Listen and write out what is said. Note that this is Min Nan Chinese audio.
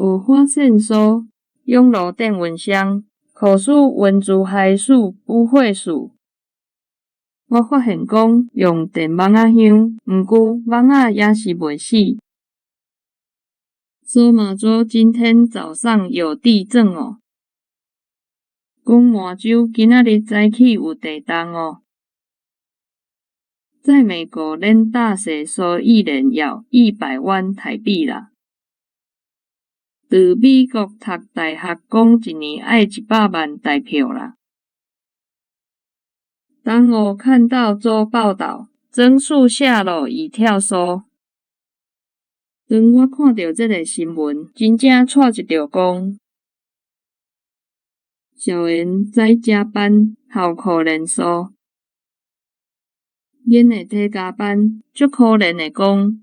有法線索，網路電雲雙，可使文字害鼠不會鼠。我發現講用電蠓仔香，毋過蠓仔猶是袂死。索馬州今天早上有地震喔！講麻州今仔日早起有地動喔！在美國練大踅趖一年要100萬台幣啦！佇美國讀大學講一年愛100萬台票啦！當我看到這報導，整樹下落已跳趖。當我看著這个新聞，真正掣一著講。小賢早加班，好可憐趖。𪜶會體加班，足可憐的講。